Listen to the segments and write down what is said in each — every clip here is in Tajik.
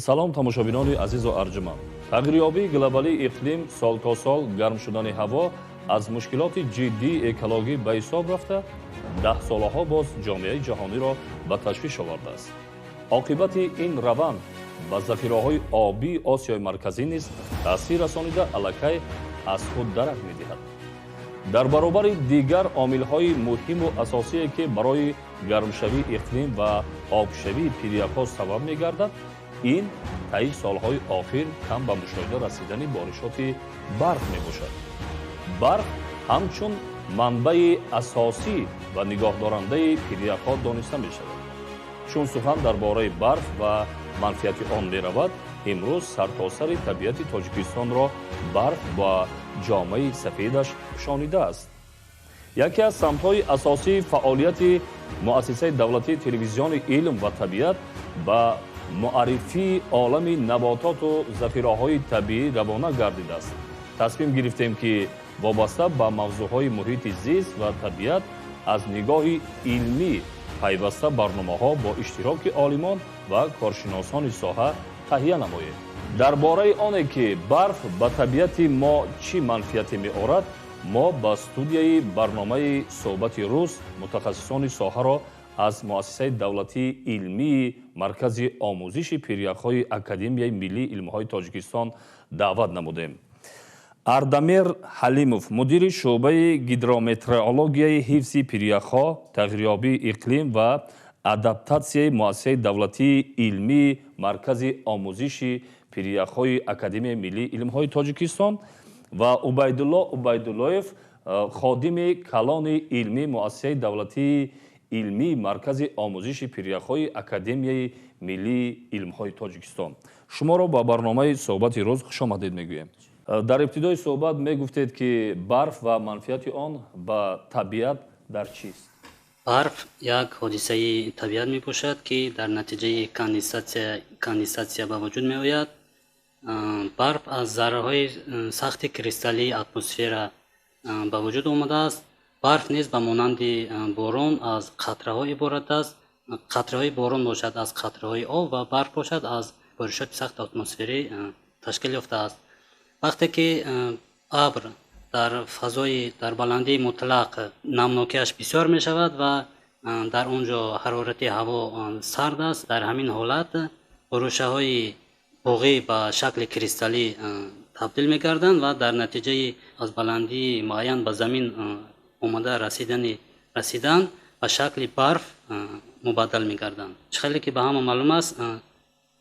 Салом, тамошобинони азизу арҷуманд. Тағйирёбии глобалии иқлим, сол то сол гарм шудани ҳаво аз мушкилоти ҷиддии экологӣ ба ҳисоб рафта, даҳсолаҳо боз ҷомеаи ҷаҳониро ба ташвиш овардааст. Оқибати ин раванд ба захираҳои обии Осиёи Марказӣ низ таъсир расонида, аллакай аз худ дарак медиҳад. Дар баробари дигар омилҳои муҳиму асосие, ки барои гармшавии иқлим ва обшавии пиряхҳо сабаб мегардад, ин таи солҳои охир кам ба мушоҳида расидани боришоти барф мебошад. Барф ҳамчун манбаи асосӣ ва нигоҳдорандаи пиряхҳо дониста мешавад. Чун сухан дар бораи барф ва манфиати он меравад, имрӯз сартосари табиати Тоҷикистонро барф ба ҷомаи сафедаш пӯшонидааст. Яке аз самтҳои асосии фаъолияти Муассисаи давлатии телевизиони илм ва табиат ба муаррифии олами набототу захираҳои табиӣ равона гардидааст. Тасмим гирифтем, ки вобаста ба мавзӯъҳои муҳити зист ва табиат аз нигоҳи илмӣ пайваста барномаҳо бо иштироки олимон ва коршиносони соҳа таҳия намоем. Дар бораи оне, ки барф ба табиати мо чӣ манфиате меорад, мо ба студияи барномаи «Суҳбати рӯз» мутахассисони соҳаро аз Муассисаи давлатии илмии Маркази омӯзиши пиряхҳои Академияи миллии илмҳои Тоҷикистон даъват намудем. Ардамер Ҳалимов, мудири шӯъбаи гидрометеорологияи ҳифзи пиряхҳо, тағйирёбии иқлим ва адаптатсияи Муассисаи давлатии илмии Маркази омӯзиши пиряхҳои Академияи миллии илмҳои Тоҷикистон, ва Убайдулло Убайдуллоев, ходими калони илмии Муассисаи давлатии илмии Маркази омӯзиши пиряхҳои Академияи миллии илмҳои Тоҷикистон. Шуморо ба барномаи «Суҳбати рӯз» хушомадед мегӯем. Дар ибтидои суҳбат мегуфтед, ки барф ва манфиати он ба табиат дар чист? Барф як ҳодисаи табиат мебошад, ки дар натиҷаи конденсатсия ба вуҷуд меояд. Барф аз зарраҳои сахти кристаллии атмосфера ба вуҷуд омадааст. Барф низ ба монанди борон аз қатраҳо иборат аст. Қатраҳои борон бошад, аз қатраҳои об, ва барф бошад, аз боришоти сахти атмосферӣ ташкил ёфтааст. Вақте ки абр дар фазои дар баландии мутлақ намнокиаш бисёр мешавад ва дар он ҷо ҳарорати ҳаво сард аст, дар ҳамин ҳолат хӯрӯшаҳои буғӣ ба шакли кристаллӣ табдил мегарданд ва дар натиҷаи аз баландии муайян ба замин омада расидан ба шакли барф мубаддал мегарданд. Чӣ хеле ки ба ҳама маълум аст,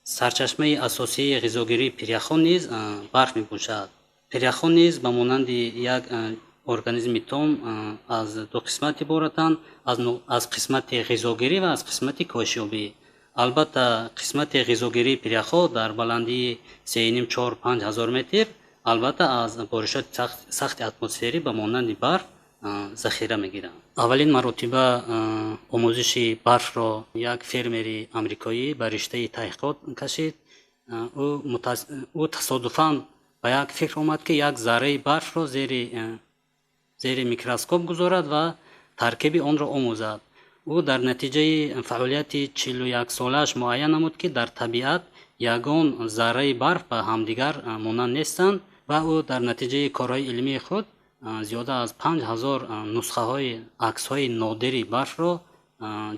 сарчашмаи асосии ғизогирии пиряхҳо низ барф мебошад. Пиряхҳо низ ба монанди як организми том аз ду қисмат иборатанд: аз қисмати ғизогирӣ ва аз қисмати коҳишёбӣ. Албатта, қисмати ғизогирии пиряхҳо дар баландии 3,5, 4, 5 ҳазор метр албатта аз боришоти сахти атмосферӣ ба монанди барф захира мегиранд. Аввалин маротиба омӯзиши барфро як фермери амрикоӣ ба риштаи таҳқиқот кашид. Ӯ тасодуфан ба як фикр омад, ки як зарраи барфро зери микроскоп гузорад ва таркиби онро омӯзад. Ӯ дар натиҷаи фаъолияти 41-солааш муайян намуд, ки дар табиат ягон зарраи барф ба ҳамдигар монанд нестанд, ва ӯ дар натиҷаи корҳои илмии худ зиёда аз 5000 нусхаҳои аксҳои нодири барфро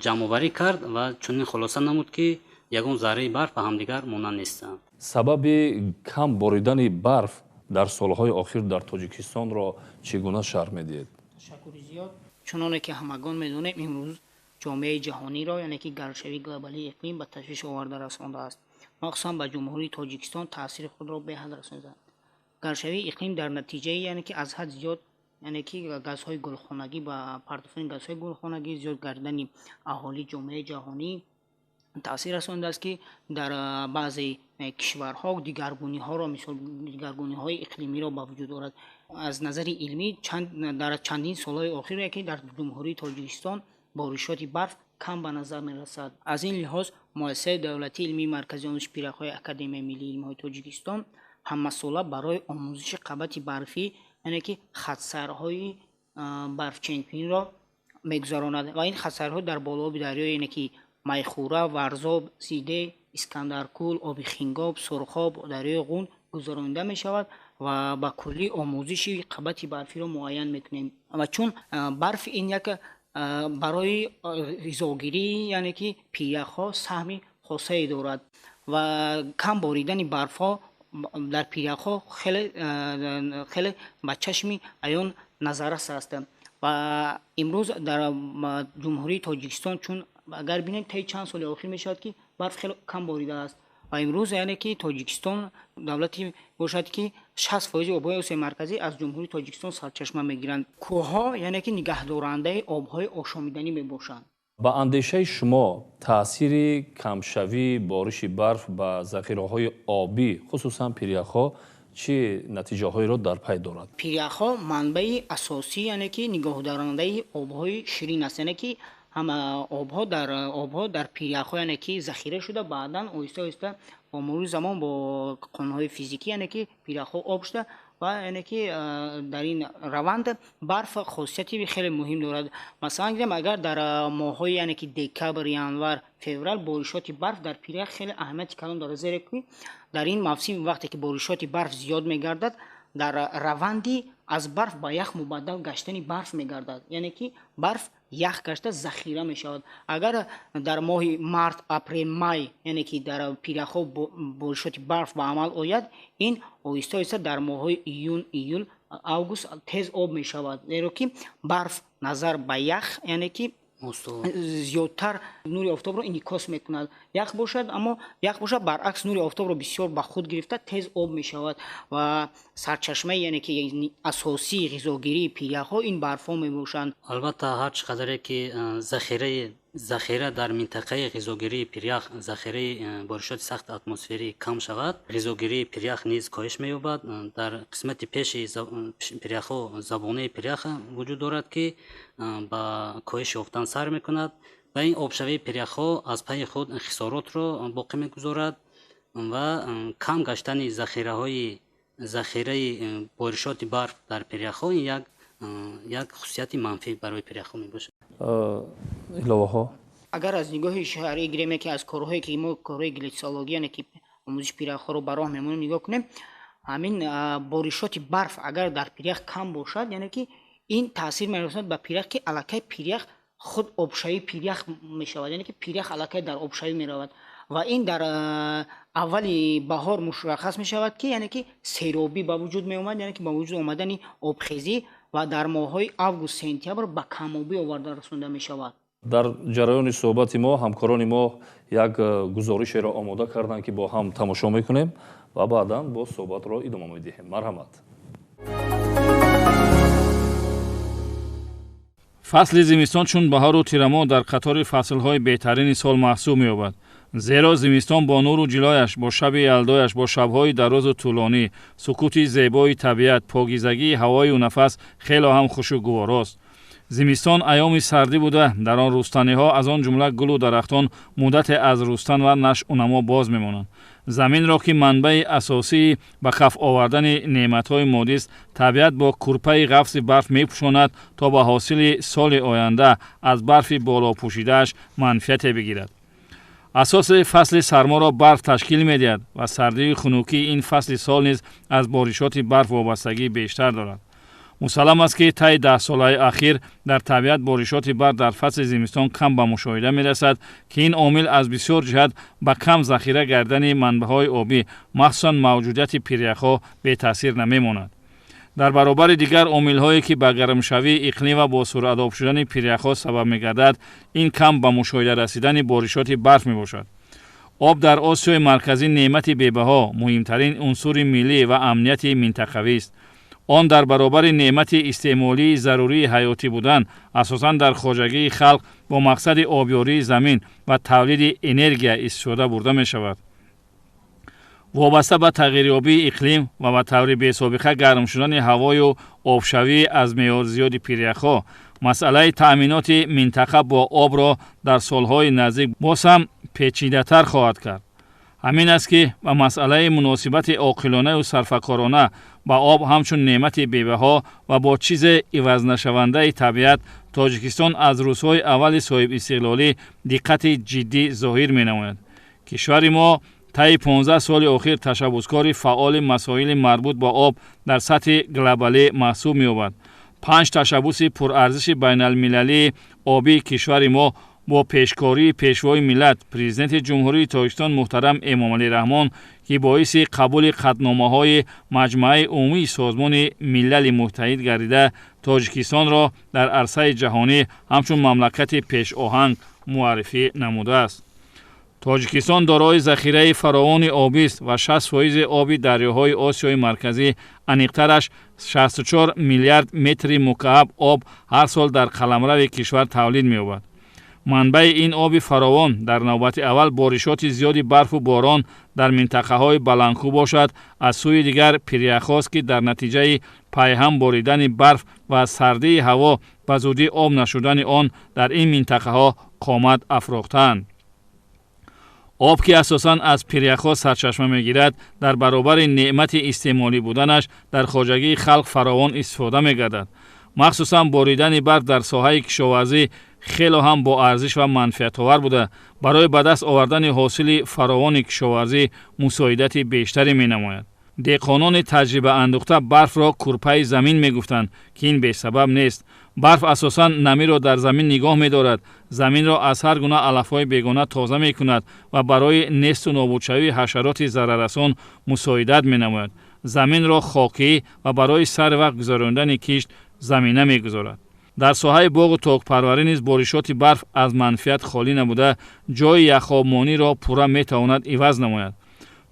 ҷамъоварӣ кард ва чунин хулоса намуд, ки ягон зарраи барф ба ҳамдигар монанд нестанд. Сабаби кам боридани барф дар солҳои охир дар Тоҷикистонро чӣ гуна шарҳ медиҳед? Ташаккури зиёд. Чуноне ки ҳамагон медонем, имрӯз ҷомеаи ҷаҳониро, яъне ки гармшавии глобалии иқлим ба ташвиш оварда расондааст. Махсусан ба Ҷумҳурии Тоҷикистон таъсири худро беҳад расонидааст. Гармшавии иқлим дар натиҷаи, яъне ки аз ҳад зиёд, яъне ки газҳои гулхонагӣ, ба партофтани газҳои гулхонагӣ, зиёд гардидани аҳолии ҷомеаи ҷаҳонӣ таъсир расонидааст, ки дар баъзе кишварҳо дигаргуниҳоро, мисол, дигаргуниҳои иқлимиро ба вуҷуд орад. Аз назари илмӣ, дар чандин солҳои охир, яке дар Ҷумҳурии Тоҷикистон боришоти барф кам ба назар мерасад. Аз ин лиҳоз Муассисаи давлатии илмии Маркази омӯзиши пиряхҳои Академияи миллии илмҳои Тоҷикистон ҳамасола барои омӯзиши қабати барфӣ, яъне ки хатсайрҳои барфченкуниро мегузаронад ва ин хатсайрҳо дар болооби дарёи, яъне ки Майхура, Варзоб, Зиде Искандаркул, оби Хингоб, Сурхоб, дарёи Ғун гузаронида мешавад ва ба куллӣ омӯзиши қабати барфиро муайян мекунем. Ва чун барф ин як барои ғизогирӣ, яъне ки пиряхҳо саҳми хосае дорад ва кам боридани барфҳо дар пиряхҳо хеле ба чашми аён назаррас аст. Ва имрӯз дар Ҷумҳурии Тоҷикистон, чун агар бинем, таи чанд соли охир мешавад, ки барф хеле кам боридааст. Ва имрӯз, яъне ки Тоҷикистон давлате бошад, ки 60% обҳои Осиёи Марказӣ аз Ҷумҳурии Тоҷикистон сарчашма мегиранд. Кӯҳҳо, яъне ки нигаҳдорандаи обҳои ошомиданӣ мебошанд. Ба андешаи шумо, таъсири камшавии бориши барф ба захираҳои обӣ, хусусан пиряхҳо, чӣ натиҷаҳоеро дар пай дорад? Пиряхҳо манбаи асосӣ, яъне ки нигоҳдорандаи обҳои ширин аст, яъне ки ҳама обҳо дар пиряхҳо, яъне ки захира шуда, баъдан оҳиста оҳиста бо мурури замон, бо қонунҳои физикӣ, яъне ки пиряхҳо об шуда ва яъне ки дар ин раванд барф хосияти хеле муҳим дорад. Масалан гирем, агар дар моҳҳои, яъне ки декабр, январ, феврал боришоти барф дар пирях хеле аҳамияти калон дорад, зеро ки дар ин мавсим, вақте ки боришоти барф зиёд мегардад, дар раванди аз барф ба ях мубаддал гаштани барф мегардад, яъне ки барф ях гашта захира мешавад. Агар дар моҳи март, апрел, май, яъне ки дар пиряхҳо боришоти барф ба амал ояд, ин оҳиста оҳиста дар моҳҳои июн, июл, август тез об мешавад, зеро ки барф назар ба ях, яъне ки зиёдтар нури офтобро инъикос мекунад. Ях бошад, аммо ях бошад, баръакс, нури офтобро бисёр ба худ гирифта, тез об мешавад. Ва сарчашмаи, яъне ки асосии ғизогирии пиряхҳо ин барфҳо мебошанд. Албатта, ҳар чӣ қадаре ки захира дар минтақаи ғизогирии пирях, захираи боришоти сахти атмосферӣ кам шавад, ғизогирии пирях низ коҳиш меёбад. Дар қисмати пеши пиряхҳо забонаи пирях вуҷуд дорад, ки ба коҳиш ёфтан сар мекунад ва ин обшавии пиряхҳо аз пайи худ хисоротро боқӣ мегузорад ва кам гаштани захираи боришоти барф дар пиряхҳо ин як хусусияти манфӣ барои пиряхҳо мебошад. Иловаҳо? Агар аз нигоҳи шаҳрӣ гирем, яке аз корҳое ки мо корҳои гляциология, яъне ки омӯзиши пиряхҳоро ба роҳ мемонем, нигоҳ кунем, ҳамин боришоти барф агар дар пирях кам бошад, яъне ки ин таъсир мерасонад ба пирях, ки аллакай пирях худ обшавии пирях мешавад, яъне ки пирях аллакай дар обшавӣ меравад. Ва ин дар аввали баҳор мушаххас мешавад, ки яъне ки серобӣ ба вуҷуд меомад, яъне ки ба вуҷуд омадани обхезӣ ва дар моҳҳои август, сентябр ба камобӣ оварда расонда мешавад. Дар ҷараёни суҳбати мо ҳамкорони мо як гузоришеро омода карданд, ки бо ҳам тамошо мекунем ва баъдан боз суҳбатро идома медиҳем. Марҳамат. Фасли зимистон чун баҳору тирамоҳ дар қатори фаслҳои беҳтарини сол маҳсуб меёбад, зеро зимистон бо нуру ҷилояш, бо шаби ялдояш, бо шабҳои дарозу тӯлонӣ, сукути зебои табиат, покизагии ҳавою нафас хело ҳам хушу гуворост. Зимистон айёми сардӣ буда, дар он рустаниҳо, аз он ҷумла гулу дарахтон, муддате аз рустан ва нашъунамо боз мемонанд. Заминро, ки манбаи асосии ба каф овардани неъматҳои моддист, табиат бо курпаи ғафси барф мепӯшонад, то ба ҳосили соли оянда аз барфи болопӯшидааш манфиате бигирад. Асоси фасли сарморо барф ташкил медиҳад ва сардию хунукии ин фасли сол низ аз боришоти барф вобастагии бештар дорад. Мусаллам аст, ки таи 10 солаи ахир дар табиат боришоти барф дар фасли зимистон кам ба мушоҳида мерасад, ки ин омил аз бисёр ҷиҳат ба кам захира гардани манбаъҳои обӣ, махсусан мавҷудияти пиряхҳо, бетаъсир намемонад. Дар баробари дигар омилҳое, ки ба гармшавии иқлим ва бо суръат об шудани пиряхҳо сабаб мегардад, ин кам ба мушоҳида расидани боришоти барф мебошад. Об дар Осиёи Марказӣ неъмати бебаҳо, муҳимтарин унсури миллӣ ва амнияти минтақавист. Он дар баробари неъмати истеъмолии зарурии ҳаётӣ будан, асосан дар хоҷагии халқ бо мақсади обёрии замин ва тавлиди энергия истифода бурда мешавад. Вобаста ба тағйирёбии иқлим ва ба таври бесобиқа гарм шудани ҳавою обшавии аз меъёр зиёди пиряхҳо, масъалаи таъминоти минтақа бо обро дар солҳои наздик боз ҳам печидатар хоҳад кард. Ҳамин аст, ки ба масъалаи муносибати оқилонаю сарфакорона ба об ҳамчун неъмати бебаҳо ва бо чизе ивазнашавандаи табиат Тоҷикистон аз рӯзҳои аввали соҳибистиқлолӣ диққати ҷиддӣ зоҳир менамояд. Кишвари мо таи 15 соли охир ташаббускори фаъоли масоили марбут ба об дар сатҳи глобалӣ маҳсуб меёбад. 5 ташаббуси пурарзиши байналмилалии обии кишвари мо бо пешкории Пешвои миллат, Президенти Ҷумҳурии Тоҷикистон муҳтарам Эмомалӣ Раҳмон, ки боиси қабули қатъномаҳои Маҷмааи Умумии Созмони Милали Муттаҳид гардида, Тоҷикистонро дар арсаи ҷаҳонӣ ҳамчун мамлакати пешоҳанг муаррифӣ намудааст. Тоҷикистон дорои захираи фаровони обист ва 60% оби дарёҳои Осиёи Марказӣ, аниқтараш 64 миллиард метри мукааб об ҳар сол дар қаламрави кишвар тавлид меёбад. Манбаи ин оби фаровон дар навбати аввал боришоти зиёди барфу борон дар минтақаҳои баландкӯ бошад, аз сӯи дигар пиряхҳост, ки дар натиҷаи пайҳам боридани барф ва сардии ҳаво ба зудӣ об нашудани он дар ин минтақаҳо қомат афрохтаанд. Об, ки асосан аз пиряхҳо сарчашма мегирад, дар баробари неъмати истеъмолӣ буданаш дар хоҷагии халқ фаровон истифода мегардад. Махсусан боридани барф дар соҳаи кишоварзӣ хело ҳам боарзиш ва манфиатовар буда, барои ба даст овардани ҳосили фаровони кишоварзӣ мусоидати бештаре менамояд. Деҳқонони таҷрибаандӯхта барфро курпаи замин мегуфтанд, ки ин бесабаб нест. Барф асосан намиро дар замин нигоҳ медорад, заминро аз ҳар гуна алафҳои бегона тоза мекунад ва барои несту нобудшавии ҳашароти зараррасон мусоидат менамояд. Заминро хокӣ ва барои сари вақт гузарондани кишт замина мегузорад. Дар соҳаи боғу токпарварӣ низ боришоти барф аз манфиат холӣ набуда, ҷои яхобмониро пурра метавонад иваз намояд.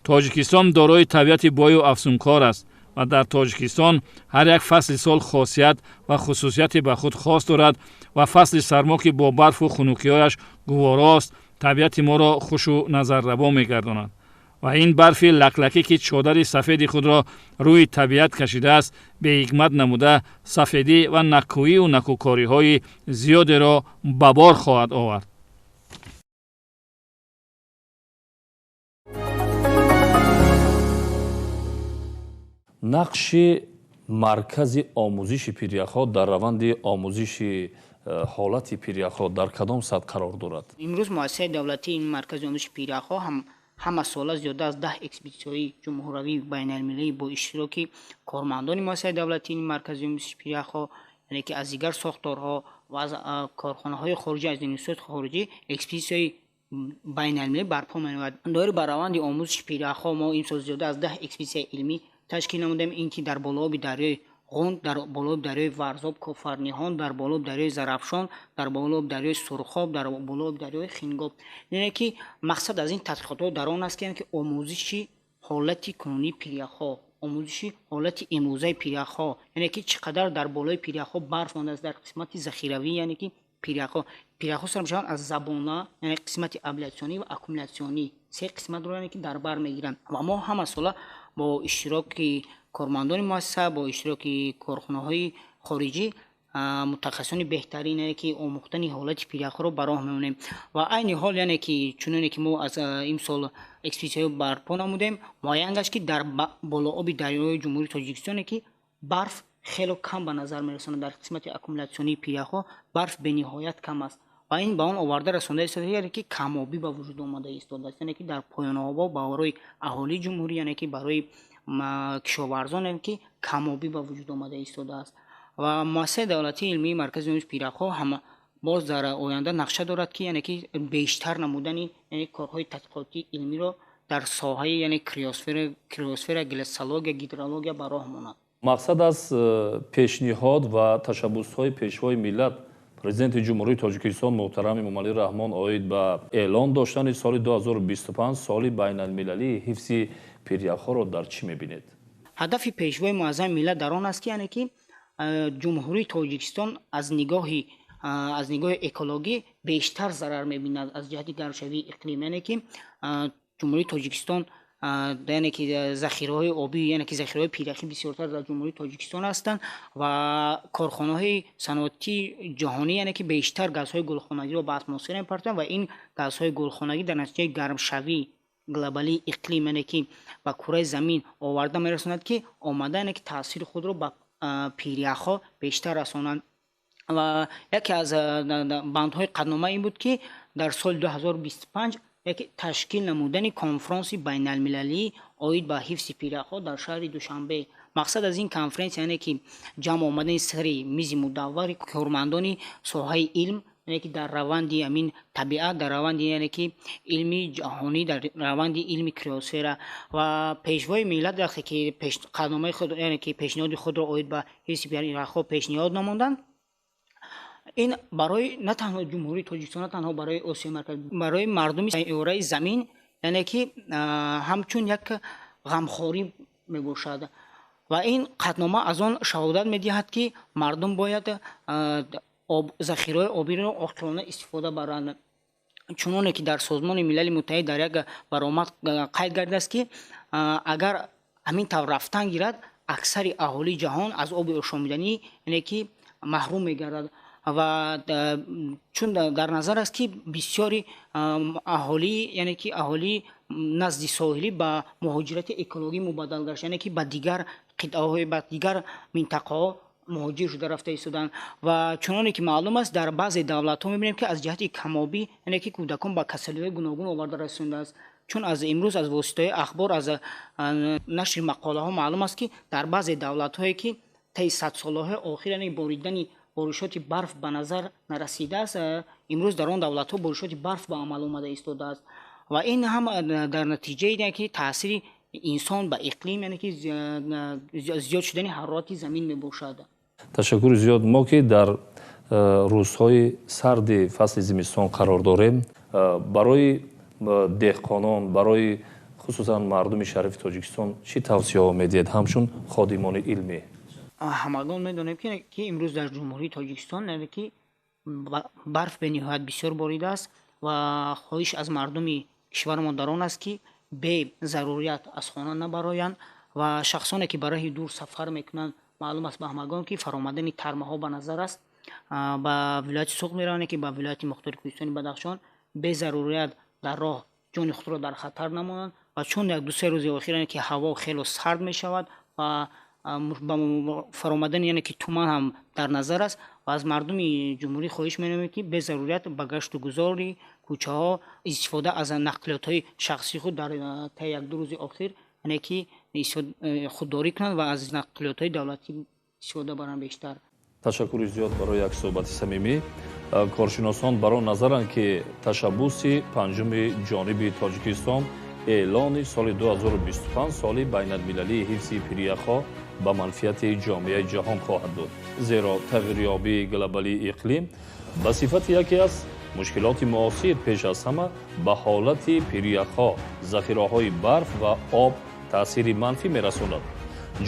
Тоҷикистон дорои табиати бою афзункор аст ва дар Тоҷикистон ҳар як фасли сол хосият ва хусусияти ба худ хос дорад ва фасли сармо, ки бо барфу хунукиҳояш гуворост, табиати моро хушу назаррабо мегардонад. Ва ин барфи лаклакӣ, ки чодари сафеди худро рӯи табиат кашидааст, беҳикмат намуда сафедӣ ва накӯию накӯкориҳои зиёдеро ба бор хоҳад овард. Нақши маркази омӯзиши пиряхҳо дар раванди омӯзиши ҳолати пиряхҳо дар кадом сатҳ қарор дорад? Имрӯз муассисаи давлатии маркази омӯзиши пиряхҳо ҳама сола зиёда аз 10 экспедитсияҳои ҷумҳуравӣ байналмилалӣ бо иштироки кормандони муассисаи давлатии маркази омӯзиши пиряхҳо, яъне ки аз дигар сохторҳо ва аз корхонаҳои хориҷӣ, аз институтҳои хориҷӣ экспедитсияҳои байналмилалӣ барпо менамояд. Доир ба раванди омӯзиши пиряхҳо мо имсол зиёда аз 10 экспедитсияи илмӣ ташкил намудем, ин ки дар болооби дарёи Ғунд, дар болооби дарёи Варзоб, Кофарниҳон, дар болооби дарёи Зарафшон, дар болооби дарёи Сурхоб, дар болооби дарёи Хингоб. Яъне ки мақсад аз ин тадқиқотҳо дар он аст, ки омӯзиши ҳолати кунунии пиряхҳо, омӯзиши ҳолати имрӯзаи пиряхҳо, яъне ки чӣ қадар дар болои пиряхҳо барф мондааст дар қисмати захиравӣ, яъне ки пиряхҳо. Пиряхҳо сар мешаванд аз забона, яъне қисмати абляционӣ ва аккумулятсионӣ, се қисматро яъне ки дар бар мегиранд. Ва мо ҳама сола бо иштироки кормандони муассиса, бо иштироки корхонаҳои хориҷӣ, мутахассисони беҳтарин, яъне ки омӯхтани ҳолати пиряхҳоро ба роҳ мемонем. Ва айни ҳол, яъне ки чуноне ки мо аз имсол экспедитсияҳо барпо намудем, муайян гашт, ки дар болооби дарёи Ҷумҳурии Тоҷикистоне ки барф хело кам ба назар мерасонад, дар қисмати аккумулятсионии пиряхҳо барф бениҳоят кам аст. Ва ин ба он оварда расонда истодааст, яъне ки камобӣ ба вуҷуд омада истодааст, яъне ки дар поёнобҳо барои аҳолии ҷумҳурӣ, яъне ки барои кишоварзон, яъне ки камобӣ ба вуҷуд омада истодааст. Ва муассисаи давлатии илмии маркази омӯзиши пиряхҳо ҳама боз дар оянда нақша дорад, ки яъне ки бештар намудани яъне корҳои тадқиқотии илмиро дар соҳаи яъне криосфера, гляциология, гидрология ба роҳ монад. Мақсад аз пешниҳод ва ташаббусҳои Пешвои миллат, Президенти Ҷумҳурии Тоҷикистон муҳтарам Эмомалӣ Раҳмон оид ба эълон доштани соли 2025 соли байналмилалии ҳифзи пиряхҳоро дар чӣ мебинед? Ҳадафи Пешвои муаззами миллат дар он аст, ки яъне ки Ҷумҳурии Тоҷикистон аз нигоҳи экологӣ бештар зарар мебинад аз ҷиҳати гармшавии иқлим, яъне ки Ҷумҳурии Тоҷикистон, яъне ки захираҳои обӣ, яъне ки захираҳои пиряхӣ бисёртар дар Ҷумҳурии Тоҷикистон ҳастанд ва корхонаҳои саноатии ҷаҳонӣ, яъне ки бештар газҳои гулхонагиро ба атмосфера мепартоянд ва ин газҳои гулхонагӣ дар натиҷаи гармшавии глобалии иқлим, яъне ки ба кураи замин оварда мерасонад, ки омада, яъне ки таъсири худро ба пиряхҳо бештар расонанд. Ва яке аз бандҳои қатънома ин буд, ки дар соли 2025 Яке ташкил намудани конфронси байналмилалӣ оид ба ҳифзи пиряхҳо дар шаҳри Душанбе. Мақсад аз ин конференс яъне ки ҷамъ омадани сари мизи мудаввари кормандони соҳаи илм, яъне ки дар раванди ҳамин табиат, дар раванди яъне ки илми ҷаҳонӣ, дар раванди илми криосфера. Ва пешвои миллат вақте ки қатъномаи худ, яъне ки пешниҳоди худро оид ба ҳифзи пиряхҳо пешниҳод намуданд, ин барои на танҳо Ҷумҳурии Тоҷикистон, на танҳо барои Осиёи Марказӣ, барои мардуми сайёраи замин, яъне ки ҳамчун як ғамхорӣ мебошад. Ва ин қатънома аз он шаҳодат медиҳад, ки мардум бояд захираҳои обиро оқилона истифода баранд. Чуноне ки дар Созмони Милали Муттаҳид дар як баромад қайд гардидааст, ки агар ҳамин тавр рафтан гирад, аксари аҳолии ҷаҳон аз оби ошомиданӣ, яъне ки маҳрум мегардад. Ва чун дар назар аст, ки бисёри аҳолӣ, яъне ки аҳолии назди соҳилӣ ба муҳоҷирати экологӣ мубаддал гашт, яъне ки ба дигар қитъаҳои, ба дигар минтақаҳо муҳоҷир шуда рафта истоданд. Ва чуноне ки маълум аст, дар баъзе давлатҳо мебинем, ки аз ҷиҳати камобӣ, яъне ки кӯдакон ба касалиҳои гуногун оварда расондааст. Чун аз имрӯз аз воситаҳои ахбор, аз нашри мақолаҳо маълум аст, ки дар баъзе давлатҳое, ки таи садсолаҳои охир, яъне боридани боришоти барф ба назар нарасидааст, имрӯз дар он давлатҳо боришоти барф ба амал омада истодааст. Ва ин ҳам дар натиҷаи ки таъсири инсон ба иқлим, яъне ки зиёд шудани ҳарорати замин мебошад. Ташаккури зиёд. Мо ки дар рӯзҳои сарди фасли зимистон қарор дорем, барои деҳқонон, барои хусусан мардуми шарифи Тоҷикистон чӣ тавсияҳо медиҳед ҳамчун ходимони илмӣ? Ҳамагон медонем, ки имрӯз дар Ҷумҳурии Тоҷикистон, яъне ки барф бениҳоят бисёр боридааст ва хоҳиш аз мардуми кишварамон дар он аст, ки бе зарурият аз хона набароянд ва шахсоне, ки ба роҳи дур сафар мекунанд, маълум аст ба ҳамагон, ки фаромадани тармаҳо ба назар аст, ба вилояти Суғд мераванд, ки ба вилояти Мухтори Кӯҳистони Бадахшон, бе зарурият дар роҳ ҷони худро дар хатар намонанд. Ва чун як ду се рӯзи охир, яъне ки ҳаво хело сард мешавад ва ба фаромадани, яъне ки туман ҳам дар назар аст, ва аз мардуми ҷумҳурӣ хоҳиш менамоем, ки бе зарурият ба гашту гузори кӯчаҳо, истифода аз нақлиётҳои шахсии худ дар таи як ду рӯзи охир, яъне ки худдорӣ кунанд ва аз нақлиётҳои давлатӣ истифода баранд бештар. Ташаккури зиёд барои як суҳбати самимӣ. Коршиносон бар он назаранд, ки ташаббуси панҷуми ҷониби Тоҷикистон, эълони соли 2025 соли байналмилалии ҳифзи пиряхҳо ба манфиати ҷомеаи ҷаҳон хоҳад буд, зеро тағйирёбии глобалии иқлим ба сифати яке аз мушкилоти муосир пеш аз ҳама ба ҳолати пиряхҳо, захираҳои барф ва об таъсири манфӣ мерасонад.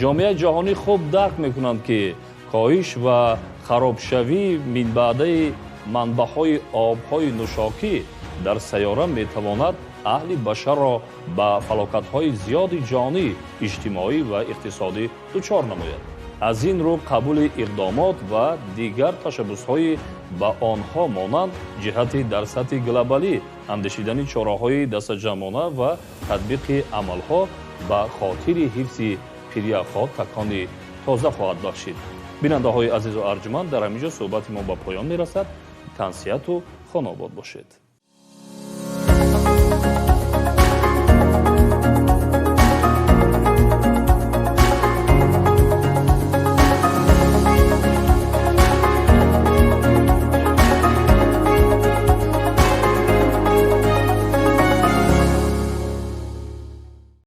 Ҷомеаи ҷаҳонӣ хуб дарк мекунанд, ки коҳиш ва харобшавии минбаъдаи манбаъҳои обҳои нӯшокӣ дар сайёра метавонад аҳли башарро ба фалокатҳои зиёди ҷонӣ, иҷтимоӣ ва иқтисодӣ дучор намояд. Аз ин рӯ қабули иқдомот ва дигар ташаббусҳои ба онҳо монанд ҷиҳати дар сатҳи глобалӣ андешидани чораҳои дастаҷамъона ва татбиқи амалҳо ба хотири ҳифзи пиряхҳо такони тоза хоҳад бахшид. Бинандаҳои азизу арҷуманд, дар ҳамин ҷо суҳбати мо ба поён мерасад. Тансиҳату хонобод бошед.